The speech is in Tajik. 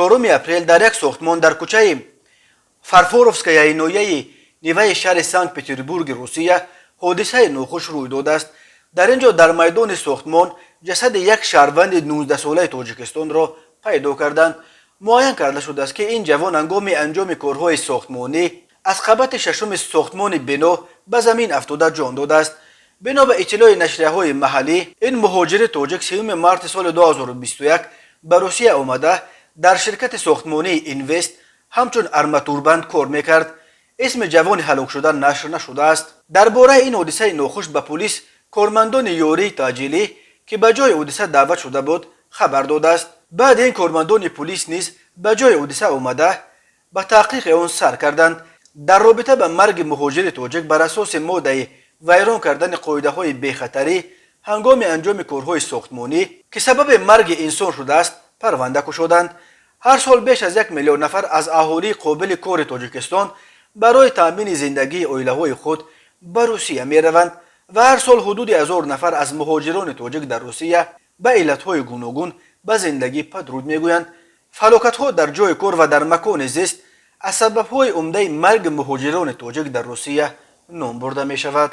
4 апрел дар як сохтмон дар кӯчаи Фарфоровскаяи ноҳияи Неваи шаҳри Санкт Петербурги Русия ҳодисаи нохуш рӯй додааст. Дар ин ҷо дар майдони сохтмон ҷасади як шаҳрванди 19-солаи Тоҷикистонро пайдо карданд. Муайян карда шудааст, ки ин ҷавон ҳангоми анҷоми корҳои сохтмонӣ аз қабати шашуми сохтмони бино ба замин афтода ҷон додааст. Бино ба иттилои нашрияҳои маҳаллӣ, ин муҳоҷири тоҷик 3 марти соли 2021 ба Русия омада, дар ширкати сохтмонии Инвест ҳамчун арматурбанд кор мекард. Исми ҷавони ҳалокшуда нашр нашудааст. Дар бораи ин ҳодисаи нохуш ба пулис кормандони ёрии таъҷилӣ, ки ба ҷои ҳодиса даъват шуда буд, хабар додааст. Баъди ин кормандони пулис низ ба ҷои ҳодиса омада, ба таҳқиқи он сар карданд. Дар робита ба марги муҳоҷири тоҷик бар асоси моддаи вайрон кардани қоидаҳои бехатарӣ ҳангоми анҷоми корҳои сохтмонӣ, ки сабаби марги инсон шудааст, парванда кушоданд. Ҳар сол беш аз 1 миллион нафар аз аҳолии қобили кори Тоҷикистон барои таъмини зиндагии оилаҳои худ ба Русия мераванд ва ҳар сол ҳудуди 1000 нафар аз муҳоҷирони тоҷик дар Русия ба иллатҳои гуногун ба зиндагӣ падруд мегӯянд. Фалокатҳо дар ҷои кор ва дар макони зист аз сабабҳои умдаи марги муҳоҷирони тоҷик дар Русия ном бурда мешавад.